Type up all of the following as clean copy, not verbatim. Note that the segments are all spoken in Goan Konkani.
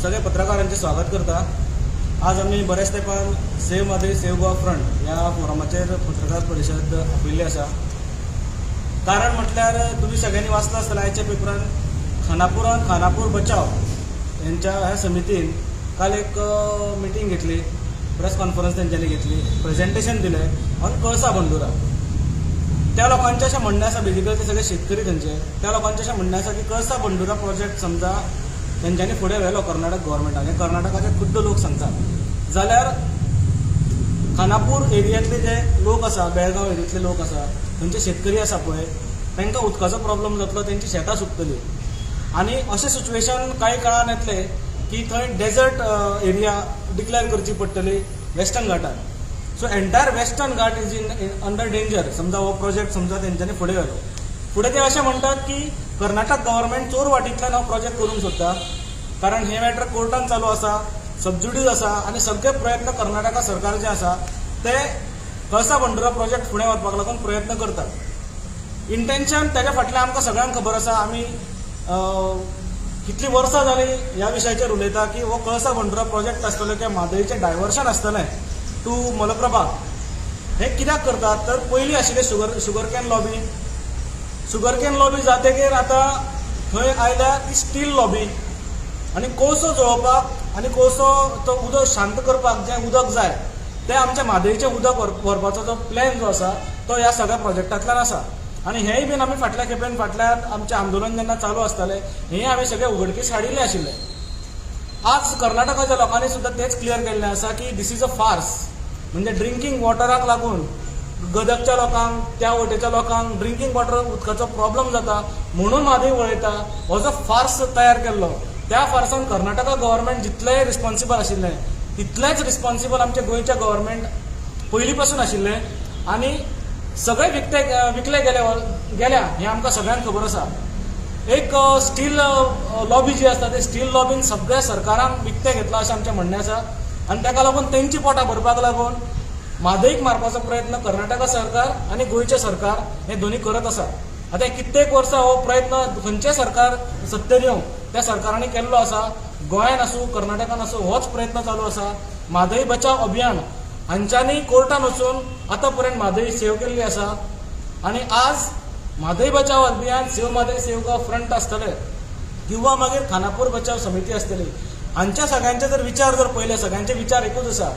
सगळ्या पत्रकारांचे स्वागत करता. आज आमी बऱ्याच तेंपान save Mhadei save Goa front ह्या फोरमाचेर पत्रकार परिशद आपयल्ली आसा. कारण म्हटल्यार तुमी सगळ्यांनी वाचलां आसतलें आयच्या पेपरान, खानापुरान खानापूर बचाव हेंच्या ह्या समितीन काल एक मिटींग घेतली, प्रेस कॉन्फरन्स तेंच्यांनी घेतली, प्रेजेंटेशन दिलें ऑन कळसा बंडुरा. त्या लोकांचें अशें म्हणणें आसा, बेजिकली ते सगळे शेतकरी थंयचे, त्या लोकांचें अशें म्हणणें आसा की कळसा बंडुरा प्रोजेक्ट समजा तेंच्यांनी फुडें व्हेलो कर्नाटक गव्हर्मेंटान, हे कर्नाटकाचे खुद्द लोक सांगतात, जाल्यार खानापूर एरियांतले जे लोक आसा, बेळगांव एरियांतले लोक आसा, थंयचे शेतकरी आसा पळय, तांकां उदकाचो प्रॉब्लम जातलो, तेंची शेतां सुकतली आनी अशें सिच्युएशन कांय काळान येतलें की थंय डेजर्ट एरिया डिक्लेअर करची पडटली वेस्टर्न घाटात. So entire Western Ghat is in under danger समजा हो प्रोजेक्ट समजा तेंच्यांनी फुडें व्हेलो. फुडें ते अशें म्हणटात की कर्नाटक गव्हर्मेंट चोर वाटींतल्यान हो प्रोजेक्ट करूंक सोदता, कारण हें मॅटर कोर्टान चालू आसा, सबज्युडीस आसा आनी सगळे प्रयत्न कर्नाटका सरकार जे आसा ते कळसा बंडुरा प्रोजेक्ट फुडें व्हरपाक लागून प्रयत्न करतात. इंटेन्शन तेज्या फाटल्यान आमकां सगळ्यांक खबर आसा. आमी कितलीं वर्सां जालीं ह्या विशयाचेर उलयता की हो कळसा बंडुरा प्रोजेक्ट आसतलो किंवा म्हादयचें डायवर्शन आसतलें टू मलप्रभा, हें कित्याक करतात? तर पयलीं आशिल्लें sugar cane lobby. Sugar cane lobby जातकीर आतां थंय आयल्या ती स्टील लॉबी आनी कोळसो जळोवपाक आनी कोळसो तो उदक शांत करपाक जें उदक जाय तें आमच्या म्हादयचें उदक व्हरपाचो जो प्लॅन जो आसा तो ह्या सगळ्या प्रोजेक्टांतल्यान आसा. आनी हेंय बीन आमी फाटल्या खेपेन, फाटल्या आमचें आंदोलन जेन्ना चालू आसतालें, हें आमी सगळें उघडकीस हाडिल्लें आशिल्लें. आज कर्नाटकाच्या लोकांनी सुद्दां तेंच क्लियर केल्लें आसा की this is a farce. म्हणजे ड्रिंकींग वॉटराक लागून गदगच्या लोकांक, त्या वटेच्या लोकांक ड्रिंकींग वॉटर, उदकाचो प्रॉब्लम जाता म्हणून म्हादय वळयता, हो जो फार्स तयार केल्लो, त्या फार्सान कर्नाटका गव्हर्मेंट जितलें रिस्पॉन्सिबल आशिल्लें तितलेंच रिस्पॉन्सिबल आमच्या गोंयच्या गव्हर्मेंट पयलीं पासून आशिल्लें आनी सगळे विकते विकले गेले गेल्या हें आमकां सगळ्यांक खबर आसा. एक स्टील लॉबी जी आसता, ते स्टील लॉबीन सगळ्या सरकारांक विकतें घेतलां अशें आमचें म्हणणें आसा आनी ताका लागून तेंची पोटां भरपाक लागून म्हादईक मारपाचो प्रयत्न कर्नाटका सरकार आनी गोंयचें सरकार हे दोनी करत आसा. आतां कित्येक वर्सां हो प्रयत्न खंयचें सरकार सत्तेर येवं त्या सरकारांनी केल्लो आसा. गोंयान आसूं, कर्नाटकान आसूं, होच प्रयत्न चालू आसा. म्हादई बचाव अभियान हांच्यांनी कोर्टान वचून आतां पर्यंत म्हादई सेव केल्ली आसा आनी आज म्हादई बचाव अभियान, save Mhadei save Goa front आसतले किंवा मागीर खानापूर बचाव समिती आसतली, हांच्या सगळ्यांचे जर विचार जर पळयले, सगळ्यांचे विचार एकूच आसा.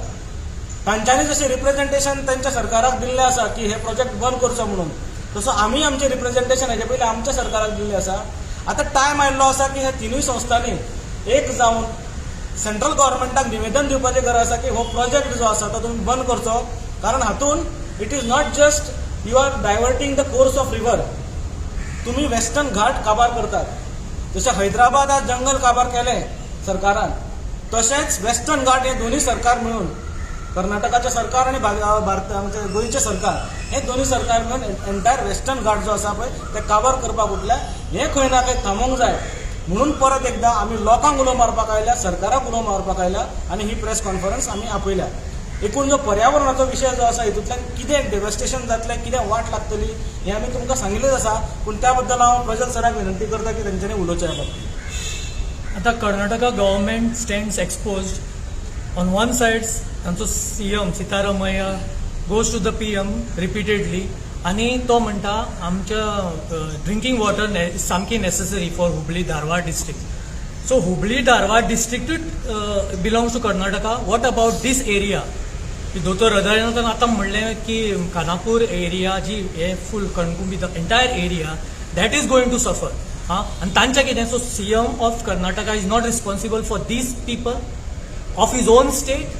तांच्यांनी जशें रिप्रेझेंटेशन तांच्या सरकाराक दिल्लें आसा की हे प्रोजेक्ट बंद करचो म्हणून, तसो आमी आमचें रिप्रेझेंटेशन हेजे पयलीं आमच्या सरकाराक दिल्लें आसा. आतां टायम आयिल्लो आसा की ह्या तिनूय संस्थांनी एक जावन सेंट्रल गव्हर्मेंटाक निवेदन दिवपाची गरज आसा की हो प्रोजेक्ट जो आसा तो तुमी बंद करचो, कारण हातून it is not just you are diverting the course of river, तुमी वेस्टर्न घाट काबार करतात. जशें हैदराबादात जंगल काबार केलें सरकारान, तशेंच वेस्टर्न घाट हे दोन्ही सरकार मिळून, कर्नाटकाचें सरकार आनी भारत आमचें गोंयचें सरकार, हे दोन्ही सरकार मिळून एंटायर वेस्टर्न घाट जो आसा पळय ते काबार करपाक उठल्या. हें खंय ना खंय थांबोवंक जाय म्हणून परत एकदां आमी लोकांक उलो मारपाक आयल्या, सरकाराक उलो मारपाक आयल्या आनी ही प्रेस कॉन्फरन्स आमी आपयल्या. एकूण जो पर्यावरणाचो विशय जो आसा, हितूंतल्यान कितें डेवस्टेशन जातलें, कितें वाट लागतली, हें आमी तुमकां सांगिल्लेंच आसा. पूण त्या बद्दल हांव प्रजल सराक विनंती करता की तेंच्यांनी उलोवचें ह्या बाबतींत. आता Karnataka government stands exposed. On one side तांचो CM Siddaramaiah goes to the PM repeatedly आनी तो म्हणटा आमच्या ड्रिंकींग वॉटर सामकी necessary for Hubli Dharwad district. So Hubli Dharwad district belongs to Karnataka. What about this area? दोतोर हृदयनाथान आतां म्हणलें की खानापूर एरिया जी हे फूल Kankumbi, the entire area that is going to suffer. हा, आनी तांचें कितें? So CM of Karnataka is not responsible for these people of his own state?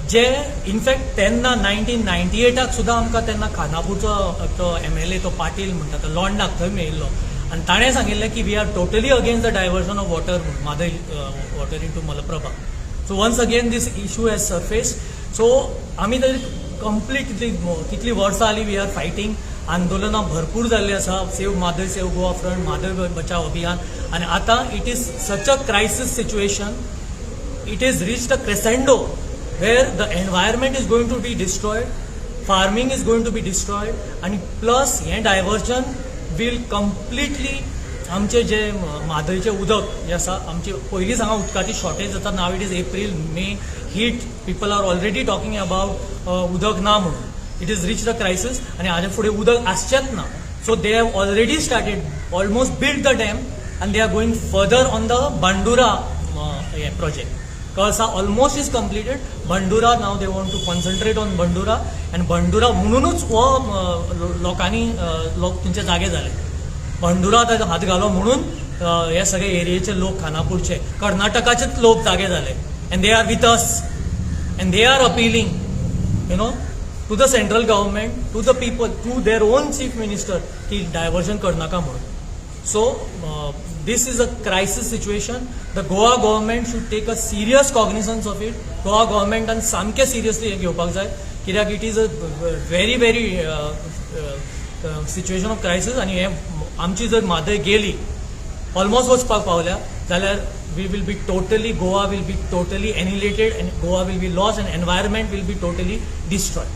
J in fact तेन्ना 1998 सुद्दां आमकां तेन्ना खानापूरचो तो एमएलए, तो पाटील म्हणटा, तो लोंडाक थंय मेळिल्लो आनी ताणें सांगिल्लें की we are totally against the diversion of water, Mhadei water into Malaprabha. So once again this issue has surfaced. So आमी तरी कंप्लीट कितली वर्सां जालीं we are fighting. आंदोलनां भरपूर जाल्लीं आसा, save Mhadei save Goa front, Mhadei बचाव अभियान, आनी आतां it is such a crisis situation, it is reached a crescendo where the environment is going to be destroyed, farming is going to be destroyed, and plus हे diversion will completely आमचे जे म्हादयचें उदक जें आसा, आमची पयलींच हांगा उदकाची शॉर्टेज जाता. Now it is April, May, heat, people are already talking about उदक ना म्हणून. It is reach the crisis आनी हाजे फुडें उदक आसचेंच ना. So they have already started, almost build the dam, and they are going further on the Bhandura हें project. Kalasa almost is completed. Bhandura, now they want to concentrate on Bhandura, and Bhandura म्हणूनच हो लोकांनी, लोक तुमचे जागे जाले. बंडुरा ताजो हात घालो म्हणून हे सगळे एरियेचे लोक, खानापूरचे, कर्नाटकाचेच लोक जागे जाले, and they are with us and they are appealing to the central government, to the people, to their own chief minister की डायवर्जन करनाका म्हणून. So this is a crisis situation. The Goa government should take a serious cognizance of it. Goa गव्हर्मेंटान सामकें सिरियसली हें घेवपाक जाय, कित्याक it is a very very situation of crisis. आनी हे आमची जर म्हादय गेली, ऑलमोस्ट वचपाक पावल्या जाल्यार, we will be totally Goa will be totally annihilated and Goa will be lost and environment will be totally destroyed.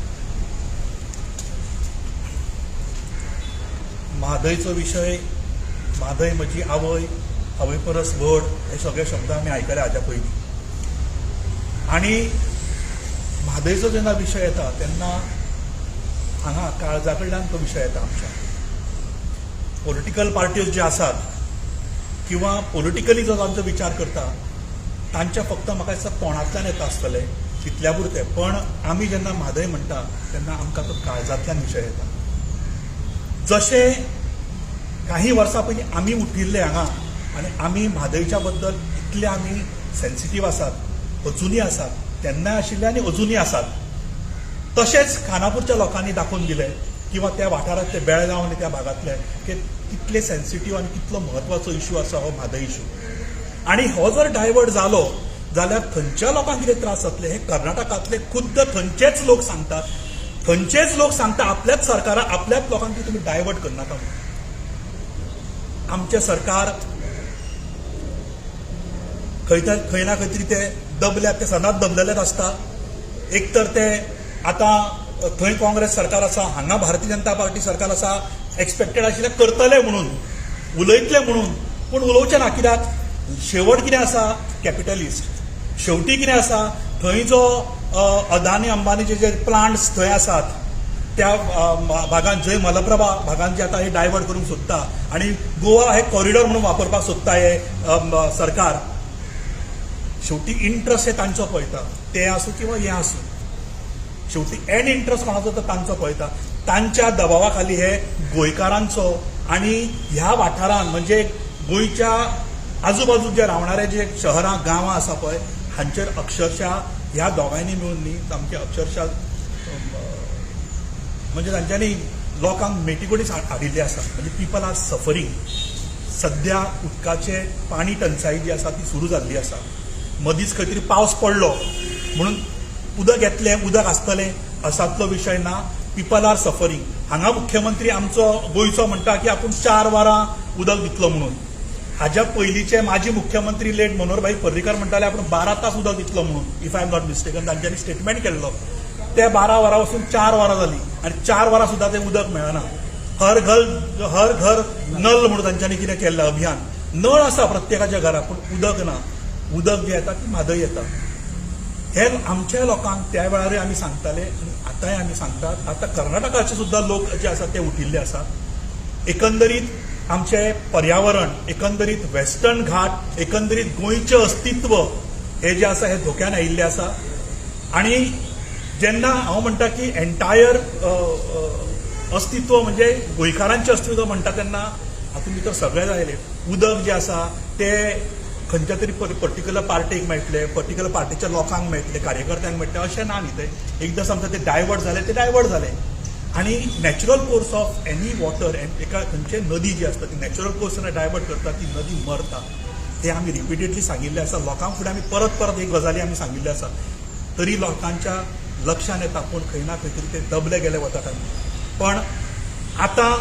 म्हादयचो विशय, म्हादय म्हजी आवय, आवय परस व्हड, हे सगळे शब्द आमी आयकले हाज्या पयलीं. आनी म्हादयचो जेन्ना विशय येता तेन्ना हांगा काळजा कडल्यान तो विशय येता. आमच्या पॉलिटिकल पार्ट्यो ज्यो आसात किंवा पॉलिटिकली जो तांचो विचार करता तांच्या फक्त म्हाका दिसता तोंडांतल्यान येता आसतलें तितल्या पुरतें, पण आमी जेन्ना म्हादय म्हणटा तेन्ना आमकां तो काळजांतल्यान विशय येता. जशें काही वर्सां पयलीं आमी उठिल्ले हांगा आनी आमी म्हादयच्या बद्दल इतले आमी सेन्सिटीव आसात, अजुनूय आसात, तेन्नाय आशिल्ले आनी अजुनूय आसात, तशेंच खानापूरच्या लोकांनी दाखोवन दिलें किंवा त्या वाठारांतले, बेळगांव आनी त्या भागांतले, की कितले सेन्सिटीव आनी कितलो म्हत्वाचो इशू आसा हो म्हादय इशू. आनी हो जर डायवर्ट जालो जाल्यार थंयच्या लोकांक कितें त्रास जातले हे कर्नाटकांतले खुद्द थंयचेच लोक सांगतात. थंयचेच लोक सांगता आपल्याच सरकाराक, आपल्याच लोकांक की तुमी डायवर्ट करनाका म्हणून. आमचें सरकार खंय तर खंय ना खंय तरी ते दबल्यात, ते सदांच दबलेलेच आसता. एक तर ते आतां थंय काँग्रेस सरकार आसा, हांगा भारतीय जनता पार्टी सरकार आसा. एक्सपेक्टेड आशिल्लें करतले म्हणून, उलयतले म्हणून, पूण उलोवचें ना. कित्याक शेवट कितें आसा? कॅपिटलिस्ट. शेवटी कितें आसा? थंय जो अदानी अंबानीचे जे प्लांट्स थंय आसात त्या भागान, जंय मलप्रभा भागान जे आतां हे डायवर्ट करूंक सोदता आनी गोवा हे कॉरिडॉर म्हणून वापरपाक सोदता हे सरकार, शेवटी इंट्रस्ट हे तांचो पळयता. ते आसूं किंवा हें आसूं, शेवटी एंड इंट्रस्ट कोणाचो तर तांचो पळयता. तांच्या दबावा खाली हे गोंयकारांचो आनी ह्या वाठारान, म्हणजे गोंयच्या आजूबाजूक जे रावणारे जे शहरां गांवां आसा पळय, हांचेर अक्षरशा ह्या दोगांयनी मेळून न्ही सामके अक्षरशा म्हणजे तांच्यांनी लोकांक मेटीकोडीच हाडिल्ली आसा. म्हणजे people are suffering. सद्या उदकाचे पाणी टंचाई जी आसा ती सुरू जाल्ली आसा. मदींच खंय तरी पावस पडलो म्हणून उदक येतलें, उदक आसतलें असातलो विशय ना. People are suffering. हांगा मुख्यमंत्री आमचो गोंयचो म्हणटा की आपूण 4 वरां उदक दितलो म्हणून. हाज्या पयलींचे माजी मुख्यमंत्री लेट मनोहरभाई पर्रीकर म्हणटाले आपूण 12 तास उदक दितलो म्हणून. If I am not mistaken, तांच्यांनी स्टेटमेंट केल्लो. ते 12 वरां वचून 4 वरां जाली आनी 4 वरां सुद्दां तें उदक मेळना. हर घर, हर घर नल म्हणून तांच्यांनी कितें केल्लें अभियान. नळ आसा प्रत्येकाच्या घरा, पूण उदक ना. उदक जें येता ती म्हादय येता. हे आमच्या लोकांक त्या वेळारय आमी सांगताले आनी आतांय आमी सांगतात. आतां कर्नाटकाचे सुद्दां लोक जे आसा ते उठिल्ले आसात. एकंदरीत आमचें पर्यावरण, एकंदरीत वेस्टर्न घाट, एकंदरीत गोंयचें अस्तित्व हे जें आसा हे धोक्यान आयिल्लें आसा. आनी जेन्ना हांव म्हणटा की एंटायर अस्तित्व, म्हणजे गोंयकारांचें अस्तित्व म्हणटा, तेन्ना हातूंत भितर सगळें आयलें. उदक जें आसा तें खंयच्या तरी पर्टिक्युलर पार्टीक मेळटलें, पर्टिक्युलर पार्टीच्या लोकांक मेळटलें, कार्यकर्त्यांक मेळटलें अशें ना न्ही. तें एकदां समजा ते डायवर्ट जालें, ते डायवर्ट जालें. आनी natural course of any water, एका खंयचे नदी जी आसता ती नॅचरल कोर्स जेन्ना डायवर्ट करता ती नदी मरता. ते आमी रिपिटेडली सांगिल्लें आसा लोकांक फुडें. आमी परत परत एक गजाली आमी सांगिल्ल्यो आसा, तरी लोकांच्या लक्षान येता, पूण खंय ना खंय तरी ते दबले गेले वतात आमी. पण आतां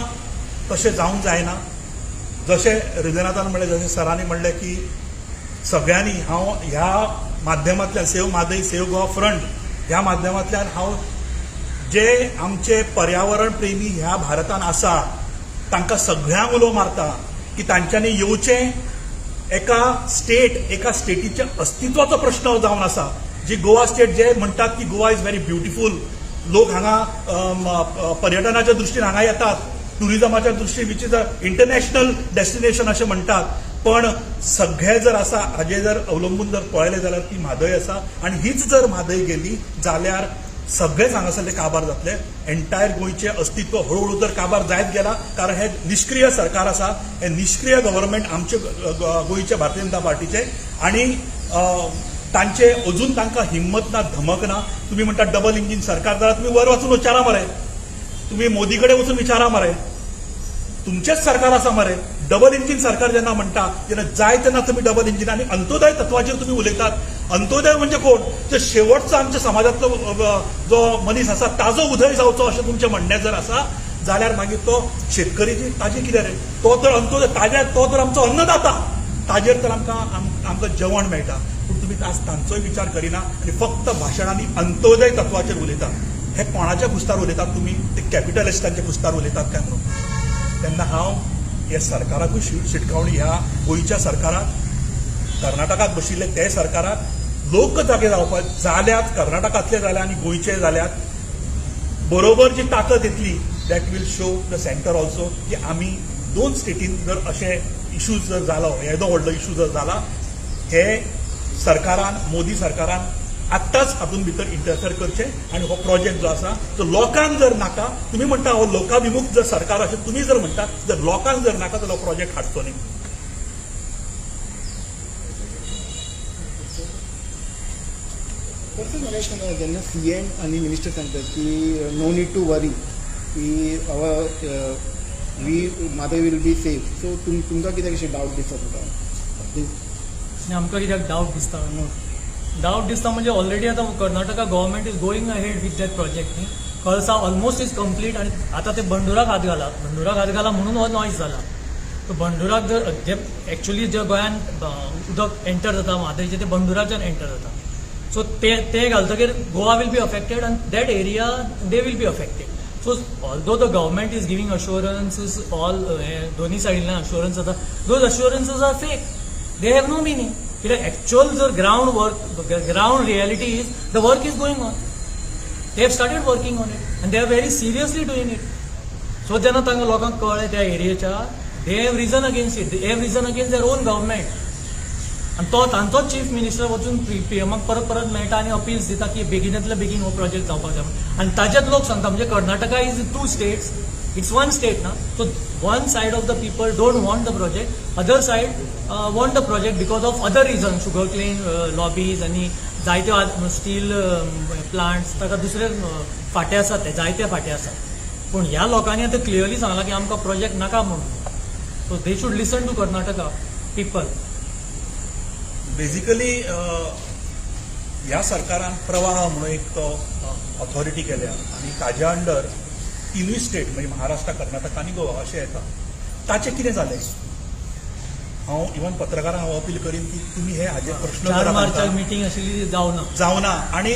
तशें जावंक जायना. जशें हृदयनाथान म्हणलें, जशें सरांनी म्हणलें की सगळ्यांनी, हांव ह्या माध्यमांतल्यान, save Mhadei save Goa front ह्या माध्यमांतल्यान हांव जे आमचे पर्यावरण प्रेमी ह्या भारतान आसा तांकां सगळ्यांक उलो मारता. की तांच्यांनी येवचें. एका स्टेट, एका स्टेटीच्या अस्तित्वाचो प्रश्न जावन आसा. जी गोवा स्टेट जे म्हणटात की गोवा is very beautiful, लोक हांगा पर्यटनाच्या दृश्टीन हांगा येतात, टुरिजमाच्या दृश्टीन, which is a international destination अशें म्हणटात. पण सगळे जर आसा हाजेर जर अवलंबून जर पळयलें जाल्यार ती म्हादय आसा आनी हीच जर म्हादय गेली जाल्यार सगळेच हांगासरले काबार जातले. एंटायर गोंयचें अस्तित्व हळूहळू जर काबार जायत गेला, कारण हे निश्क्रीय सरकार आसा, हे निश्क्रीय गव्हर्मेंट आमचे गोंयचे भारतीय जनता पार्टीचे आणि तांचे अजून तांकां हिंमत ना, धमक ना. तुम्ही म्हणटा डबल इंजीन सरकार, जाल्यार तुम्ही वर वचून विचारा मरे, तुम्ही मोदी कडेन वचून विचारा मरे. तुमचेच सरकार आसा मरे. डबल इंजीन सरकार जेन्ना म्हणटा तेन्ना जाय तेन्ना तुमी डबल इंजीन आनी अंत्योदय तत्वाचेर तुमी उलयतात. अंत्योदय म्हणजे कोण? जे शेवटचो आमच्या समाजांतलो जो मनीस आसा ताजो उदय जावचो अशें तुमचें म्हणणें जर आसा जाल्यार मागीर तो शेतकरी ताजें कितें रे? तो तर अंत्योदय ताज्या, तो तर आमचो अन्नदाता, ताजेर तर आमकां आमकां जेवण मेळटा. पूण तुमी आज तांचोय विचार करिना आनी फक्त भाशणांनी अंत्योदय तत्वाचेर उलयतात. हे कोणाच्या खुस्तार उलयतात तुमी? ते कॅपिटलिस्टांच्या खुस्तार उलयतात काय म्हणून. तेन्ना हांव हे सरकाराकूय शिटकावणी, ह्या गोंयच्या सरकाराक, कर्नाटकाक बशिल्ले ते सरकाराक, लोक जागे जावपाक जाल्यात, कर्नाटकांतले जाल्या आनी गोंयचे जाल्यात, बरोबर जी ताकद येतली, that will show the centre also की आमी दोन स्टेटीन जर अशे इश्यूज जर जालो, येदो व्हडलो इश्यू जर जाला, हे सरकारान, मोदी सरकारान आत्ताच हातूंत भितर इंटरफेर करचें आनी हो प्रोजेक्ट जो आसा तो लोकांक जर नाका, तुमी म्हणटा हो लोकाभिमुख जर सरकार अशें तुमी जर म्हणटा, जर लोकांक जर नाका जाल्यार हो प्रोजेक्ट हाडचो न्ही. तसंच मला एक सांगा, जेन्ना सी एम आनी मिनिस्टर सांगतात की नो नीड टू वरी की our we Mhadei will be safe, so तुमकां कित्याक अशें डावट दिसता तुका? आनी आमकां कित्याक डावट दिसता? डावट दिसता म्हणजे ऑलरेडी आतां Karnataka government is going ahead with that project न्ही. कळसा ऑलमोस्ट is complete आनी आतां ते बंडुराक हात घाला. बंडुराक हात घाला म्हणून हो नॉयज जाला. सो बंडुराक जर जे एक्चुली जे गोंयांत उदक एंटर जाता म्हादयचें, तें बंडुराच्यान एंटर जाता. सो ते ते घालतकीर Goa will be affected आनी that area they will be affected. So although the government is giving assurances, all हे दोन्ही सायडींतल्यान अश्युरन्स जाता, those assurances are fake, they have no meaning. कित्याक एक्च्युअल जर ground work, ground reality is the work is going on. They have started working on it and they are very seriously doing it. So जेन्ना तांकां लोकांक कळ्ळें त्या एरियेच्या, they have risen against it, they have risen against their own government. आनी तो तांचोच चीफ मिनिस्टर वचून पीएमाक परत परत मेळटा आनी अपील्स दिता की बेगिनांतल्या बेगीन हो प्रोजेक्ट जावपाक जाय म्हणून. आनी ताजेच लोक सांगता, म्हणजे Karnataka is two states, it's one state ना. So one side of the people don't want the project, other side want the project because of other reason, sugar cane lobbies आनी जायत्यो स्टील प्लांट्स, ताका दुसरे फांटे आसात, ते जायते फांटे आसात. पूण ह्या लोकांनी आतां क्लियरली सांगलां की आमकां प्रोजेक्ट नाका म्हणून. So they should listen to Karnataka people. Basically ह्या सरकारान प्रवाह म्हणून एक ऑथॉरिटी केल्या आनी ताज्या अंडर तिनूय स्टेट म्हणजे महाराष्ट्र, कर्नाटक आनी गोवा अशें येता. ताचें कितें जालें? हांव इवन पत्रकारांक हांव अपील करीन की तुमी हे हाजेर प्रश्न 4 करात मार्चाक आमकां. मिटींग आशिल्ली ती जावना. जावना आनी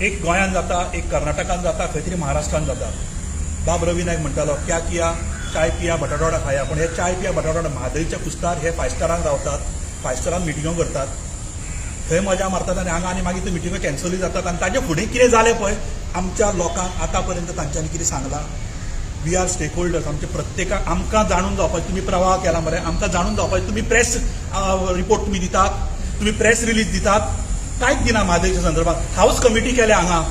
एक गोंयांत जाता, एक कर्नाटकान जाता, खंय तरी महाराष्ट्रान जाता. बाब रवी नायक म्हणटालो, क्या किया, चाय पिया बटाटवडा खाया. पूण हे चाय पिया बटाटवडा म्हादईच्या कुस्तार हे फायव स्टारान रावतात, फायव स्टारान मिटिंगो करतात, थंय मजा मारतात आनी हांगा आनी मागीर त्यो मिटिंगो कॅन्सलूय जातात. आनी ताजे फुडें कितें जालें पळय, आमच्या लोकांक आतां पर्यंत तांच्यांनी कितें सांगलां? We are stake holders. आमच्या प्रत्येकाक आमकां जाणून जावपाक, तुमी प्रवाह केला मरे, आमकां जाणून जावपाक, तुमी प्रेस रिपोर्ट तुमी दितात, तुमी प्रेस रिलीज दितात, कांयच दिना म्हादयच्या संदर्भात. हावस कमिटी केल्या हांगा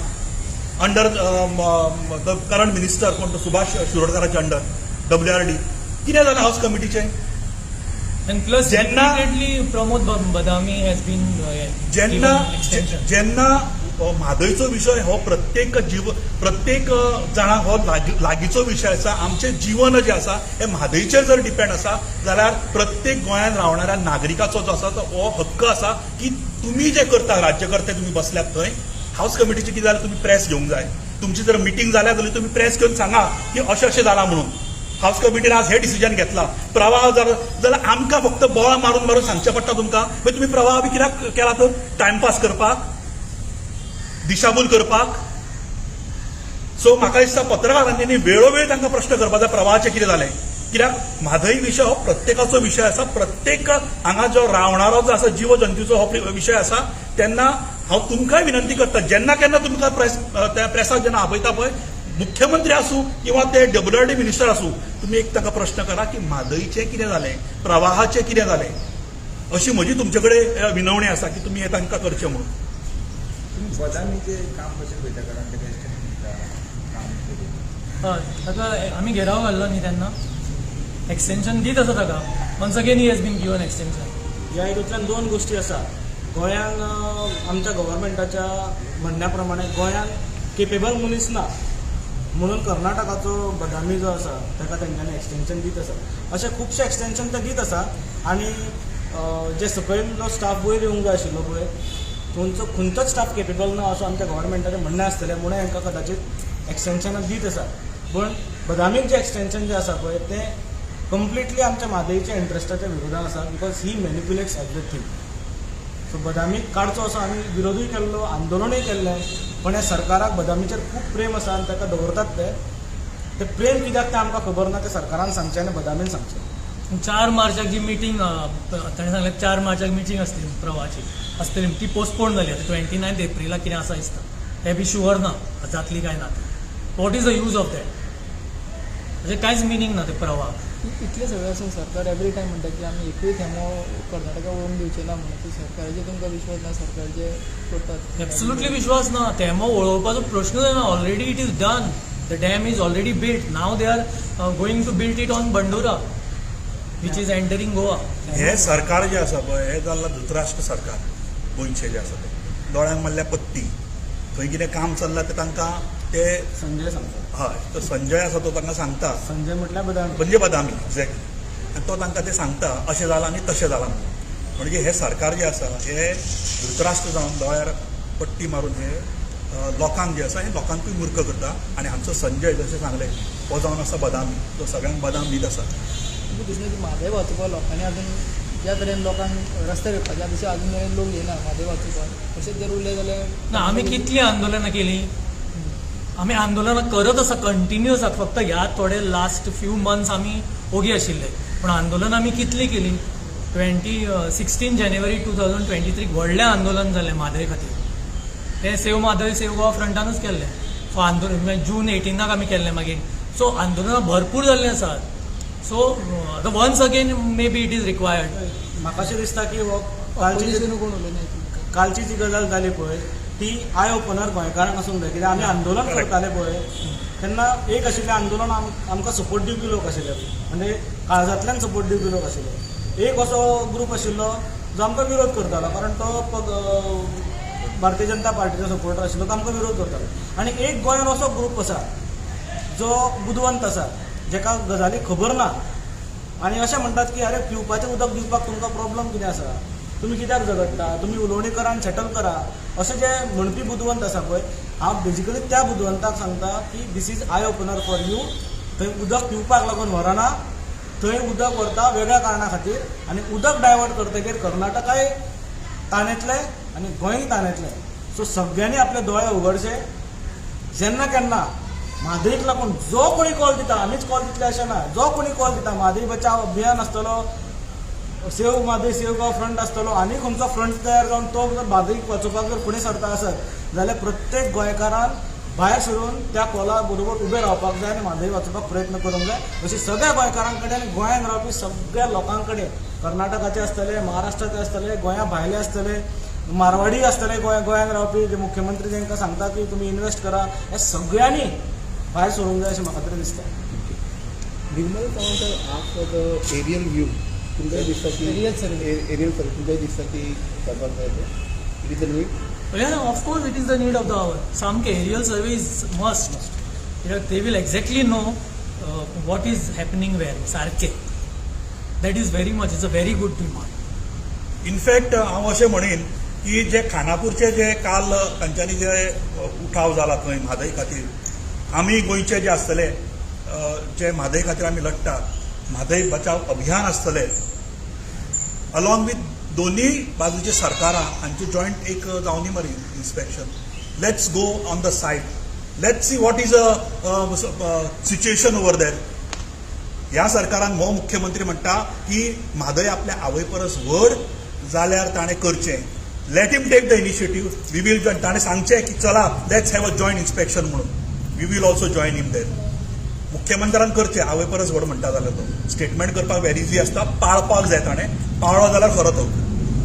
अंडर the current minister, कोण तो, सुभाष शिरोडकाराच्या अंडर डब्ल्यू आर डी. कितें जालें हावस कमिटीचें? And plus repeatedly Pramod Badami has been जेन्ना extension. जेन्ना म्हादयचो विशय हो प्रत्येक जीव, प्रत्येक जाणांक हो लागींचो विशय आसा, आमचें जीवन जें आसा हें म्हादयचेर जर डिपेंड आसा जाल्यार प्रत्येक गोंयांत रावणाऱ्या नागरिकाचो जो आसा तो हो हक्क आसा की तुमी जे करता, राज्यकर्ते तुमी बसल्यात थंय, हावस कमिटीचे कितें जाल्यार तुमी प्रेस घेवंक जाय. तुमची जर मिटींग जाल्या जाल्यार तुमी प्रेस घेवन सांगा की अशें अशें जालां म्हणून, हावस कमिटीन आज हे डिसिजन घेतला. प्रवाह जाल्यार आमकां फक्त बोवाळ मारून मारून सांगचें पडटा तुमकां. मागीर तुमी प्रवाह बी कित्याक केला तर? टायमपास करपाक, दिशाभूल करपाक? सो म्हाका दिसता पत्रकारांनी वेळोवेळ तांकां प्रश्न करपाक जाय, प्रवाहाचें कितें जालें, कित्याक कित्याक म्हादय विशय हो प्रत्येकाचो विशय आसा. प्रत्येक हांगा जो रावणारो जो आसा जीव जंतूचो हो विशय आसा. तेन्ना हांव तुमकांय विनंती करता, जेन्ना केन्ना तुमकां प्रेस त्या प्रेसाक जेन्ना आपयता पळय, मुख्यमंत्री आसूं किंवा ते डब्ल्यूआरडी मिनिस्टर आसूं, तुमी एक ताका प्रश्न करा की म्हादयचें कितें जालें, प्रवाहाचें कितें जालें. अशी म्हजी तुमचे कडेन विनवणी आसा की तुमी हें तांकां करचें म्हणून. तुम्ही बदामीचे काम कशें पळयता? कारण ते एक्सटेन्शन काम केलें. हय, ताका आमी घेराव घाल्लो न्ही तेन्ना. एक्सटेन्शन दीत आसा ताका. Once again he has been given extension. ह्या हितूंतल्यान दोन गोश्टी आसा. गोंयांत आमच्या गव्हर्मेंटाच्या म्हणण्या प्रमाणे गोंयांत केपेबल मनीस ना म्हणून कर्नाटकाचो बदामी जो आसा ताका तेंच्यांनी एक्सटेन्शन दीत आसा. अशे खुबशे एक्सटेन्शन ते दीत आसा आनी जे सकयल जो स्टाफ वयर येवंक जाय आशिल्लो पळय, थंयचो खंयचोच स्टाफ केपेबल ना असो आमच्या गव्हर्मेंटाचें म्हणणें आसतलें, म्हणून हांकां कदाचित एक्सटेन्शनां दीत आसा. पूण बदामीक जें एक्सटेन्शन जें आसा पळय, तें कंप्लिटली आमच्या म्हादयच्या इंट्रस्टाच्या विरोधान आसा, because he manipulates everything. So बदामीक काडचो असो आमी विरोधूय केल्लो, आंदोलनूय केल्लें, पण ह्या सरकाराक बदामीचेर खूब प्रेम आसा आनी ताका दवरतात. ते ते प्रेम कित्याक तें आमकां खबर ना. तें सरकारान सांगचें आनी बदामीन सांगचें. 4 मार्चाक जी मिटींग ताणें सांगलें, 4 मार्चाक मिटींग आसतली प्रवाहाची आसतली, ती पोस्टपोन जाली. आतां 29 एप्रिलाक कितें आसा दिसता. हें बी शुअर ना जातली काय ना. What is the use of that? म्हणजे कांयच मिनींग ना ते प्रवाह. इतलें सगळें आसून सरकार एवरी टायम म्हणटा की आमी एकूय थेंबो कर्नाटका वळोवंक दिवचे ना म्हणून. सो सरकाराचेर तुमकां विश्वास ना, सरकार जे करतात? एब्सोल्युटली विश्वास ना. थेंबो वळोवपाचो प्रश्न ना. Already it is done. The dam is already built. Now they are going to build it on Bandora, which is entering Goa. हे सरकार जे आसा पळय, हे जाल्लां धृतराष्ट्र सरकार गोंयचें जें आसा तें. दोळ्यांक मारल्या पत्ती. थंय कितें काम चल्लां तें तांकां ते संजय सांगता. हय, तो संजय आसा तो तांकां सांगता. संजय म्हटल्यार बदामी. म्हणजे बदामी, एक्झॅक्टली. आनी तो तांकां तें सांगता, अशें जालां आनी तशें जालां म्हणून. म्हणजे हें सरकार जें आसा हें धृतराष्ट्र जावन दोळ्यार पट्टी मारून हे लोकांक जे आसा हे लोकांकूय मूर्ख करता. आनी आमचो संजय, जशें सांगलें, हो जावन आसा बदामी. तो सगळ्यांक बदाम दीत आसा. तुमकां दिसना की म्हादय वाचोवपाक लोकांनी अजून, ज्या तरेन लोकांक रस्त्यार येवपाचे तशें अजून मेरेन लोक येना म्हादय वाचोवपाक? तशेंच जर उरलें जाल्यार ना, आमी कितलीं आंदोलनां केलीं. आमी आंदोलनां करत आसा, कंटिन्यूस आसा. फक्त ह्या थोडे लास्ट फ्यू मंथ्स आमी ओगी आशिल्ले, पूण आंदोलनां आमी कितलीं केलीं. 2016 January 2023 व्हडलें आंदोलन जालें म्हादय खातीर. तें सेव म्हादय सेव गोवा फ्रंटानूच केल्लें. सो आंदोलन मागीर जून 18 आक आमी केल्लें मागीर. सो आंदोलनां भरपूर जाल्लीं आसात. सो आतां once again maybe it is required. म्हाका अशें दिसता की हो कालची जी ऑपोजिशन कोण उलयना. कालची जी गजाल जाली पळय, ती I opener गोंयकारांक आसूंक जाय. कित्याक आमी आंदोलन करताले पळय तेन्ना एक आशिल्लें आंदोलन, आमकां सपोर्ट दिवपी लोक आशिल्ले, म्हणजे काळजांतल्यान सपोर्ट दिवपी लोक आशिल्ले. एक असो ग्रूप आशिल्लो जो आमकां विरोध करतालो, कारण तो भारतीय जनता पार्टीचो सपोर्टर आशिल्लो. तो आमकां विरोध करतालो. आनी एक गोंयांत असो ग्रूप आसा जो बुदवंत आसा, जेका गजाली खबर ना आनी अशें म्हणटात की अरे, पिवपाचें उदक दिवपाक तुमकां प्रॉब्लम कितें आसा? तुमी कित्याक झगडटा? तुमी उलोवणी करा आनी सेटल करा, अशें जे म्हणपी बुदवंत आसा पळय, हांव बेजिकली त्या बुदवंताक सांगता की this is eye opener for you. थंय उदक पिवपाक लागून व्हरना, थंय उदक व्हरता वेगळ्या कारणा खातीर. आनी उदक डायवर्ट करतकीर कर्नाटकाय ताणेतले आनी गोंय ताणेतले. सो सगळ्यांनी आपले दोळे उगडचे. जेन्ना केन्ना म्हादईक लागून जो कोणी कॉल दिता, आमीच कॉल दितले अशें ना, जो कोणी कॉल दिता, म्हादई बचाव अभियान आसतलो, save Mhadei save Goa front आसतलो, आनी खंयचो फ्रंट तयार जावन तो जर म्हादईक वाचोवपाक जर फुडें सरता आसत जाल्यार प्रत्येक गोंयकारान भायर सरून त्या कॉला बरोबर उबें रावपाक जाय आनी म्हादई वाचोवपाक प्रयत्न करूंक जाय. अशी सगळ्या गोंयकारां कडेन, गोंयांत रावपी सगळ्या लोकां कडेन, कर्नाटकाचे आसतले, महाराष्ट्राचे आसतले, गोंया भायले आसतले, मारवाडी आसतले, गोंयांत रावपी जे मुख्यमंत्री तांकां सांगता की तुमी इन्वेस्ट करा, हे सगळ्यांनी भायर सरूंक जाय अशें म्हाका तरी दिसता. निर्मल Sawant ask for the aerial view. तुमकां दिसता की Aerial survey. Aerial survey तुमकां दिसता की करपाक जाय ते? It is a need? Yeah, of course, it is the need of the hour. सामकें aerial survey is must. कित्याक they will exactly know what is happening where. सारकें, that is very much, it's a very good demand. In fact हांव अशें म्हणीन की जे खानापूरचे जे काल तांच्यांनी जे उठाव जाला थंय म्हादय खातीर, आमी गोंयचे जे आसतले, जे म्हादय खातीर आमी लडटात, म्हादय बचाव अभियान आसतले, अलॉंग विथ दोन्ही बाजूचे सरकारां हांचे जॉयंट एक जावनी मरे inspection. Let's go on the site, let's see what is a situation over there. ह्या सरकारान हो मुख्यमंत्री म्हणटा की म्हादय आपल्या आवय परस व्हड जाल्यार ताणें करचें. Let him take the initiative, we will join. ताणें सांगचें की चला, let's have a joint inspection म्हणून. We will also join him there. मुख्यमंत्र्यान करचें, आवय परस व्हड म्हणटा जाल्यार तो स्टेटमेंट करपाक वेरी इजी आसता, पाळपाक जाय. ताणें पाळ्ळो जाल्यार खरो तो.